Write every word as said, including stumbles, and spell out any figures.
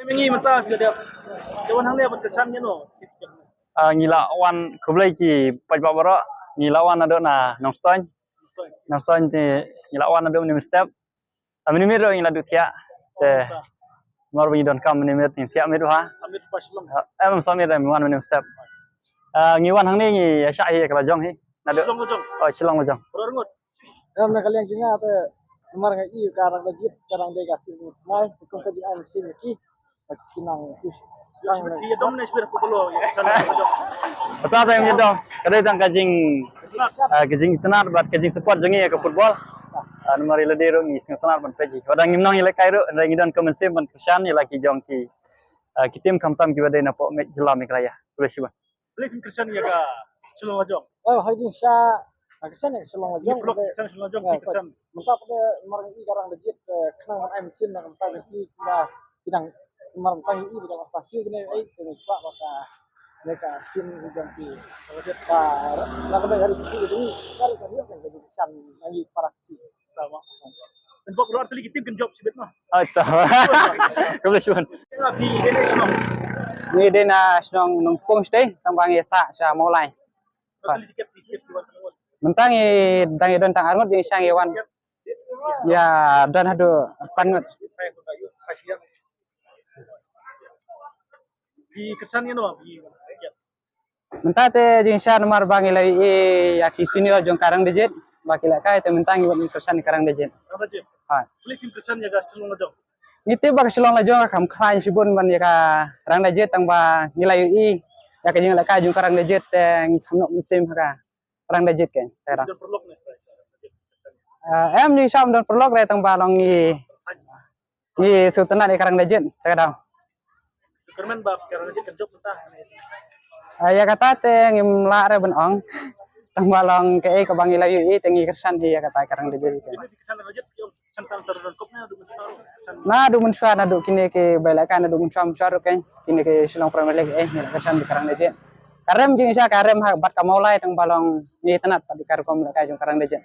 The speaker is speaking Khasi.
Ngi mynta ki dep. Te wan hangne ban kyrshan ïa no. Ah, ngi la wan khublei ki paidbah baroh. Ngi la wan naduh na Nongstoiñ. Nongstoiñ te ngi la wan naduh mynne mynstep. Ah, mynne mynmiet ruh ngi la duh thiah. Te namar ba ngi donkam mynne mynmiet ngi thiah miet ha. Em, mynmiet em wan mynne mynstep. Ah, ngi wan hangne ngi ïa shah hi ïa ka la jong hi. Naduh Shillong la jong. Oh, Shillong la jong. Em, na ka liang jong nga te namar nga i ka rang da jied, ka rang dei ka tim u tnai, kum ka jingai mynsiem ïa ki. Ka ki nang ki nang Ïa dom ne sbir football ïa ka sana jong. Kata te ïa dom. Ka dei tang ka jing, ah, ka jingitynnad bad ka jingsupport jong ngi ïa ka football. Ah, namar ïa lade ruh ngi sngewtynnad ban peit. Wat la ngim nang ïalehkai ruh, hynrei ngi don ka mynsiem ban kyrshan ïa la ki jong ki, ah, ki tim khamtam kiba dei na poh Me-, jylla Meghalaya. Khublei shibun. Balei phin kyrshan ïa ka Shillong la jong? Oh, ha jingshisha, ha kyrshan ïa ka Shillong la jong. Ïa, kyrshan Shillong la jong, ïa, ki kyrshan. Mynta pat namar ngi i ka rang da jied, eh, khnang ban ai mynsiem na ka bynta jong ki, ki dang, namar mynta ngi i ba dang sa ki kine, eh, kine ba ka, ne ka tim jong ki. Ka, na ka bynta ka ri Khasi jong ngi, ka ri ka ri ka jong ki kyrshan na ngi para Khasi. Pynbok ruh ar tylli ki tim kin jop shibit noh. Aita. Khublei shibun. Ngi dei na shnong Nongspung shatei, tang ba ngi sah sha Mawlai. Mynta ngi dang ïa don tang ar ngut, jingshisha ngi wan ïa don haduh san ngut. Ki kyrshan ïa no, ki Mynta te jingshisha namar ba ngi la ïohi ïa ki senior jong ka rang da jied ba ki lehkai, te mynta ngi wan kyrshan ïa ka rang da jied. Rang da jied. Ha. Balei phin kyrshan ïa ka Shillong la jong? Ngi tip ba ka Shillong la jong ka kham khlaiñ shibun ban ïa ka rang da jied, tang ba ngi la ïohi ïa ka jinglehkai jong ka rang da jied te ngi kham noh mynsiem ha ka rang da jied kein. Te ka dang. Don paralok ne? Ah, em, ngi sham don paralok re, tang ba long ngi ngi sngewtynnad ïa ka rang da jied, te ka dang. Kyrmen ba ka rang da jied kan jop mynta. Ah, ïa kata te ngim lah re ban ong. Tang ba long kaei kaba ngi la ïohi te ngi kyrshan ïa kata ka rang da jied. Naduh mynshuwa, naduh kine ki ba ïalehkai naduh mynshuwa mynshuwa ruh kein, kine ki Shillong Premier League, eh, ngi la kyrshan ïa ka rang da jied. Ka rem jingshisha ka rem ha bad ka Mawlai, tang ba long ngi tynnad pat ïa ka rukom lehkai jong ka rang da jied.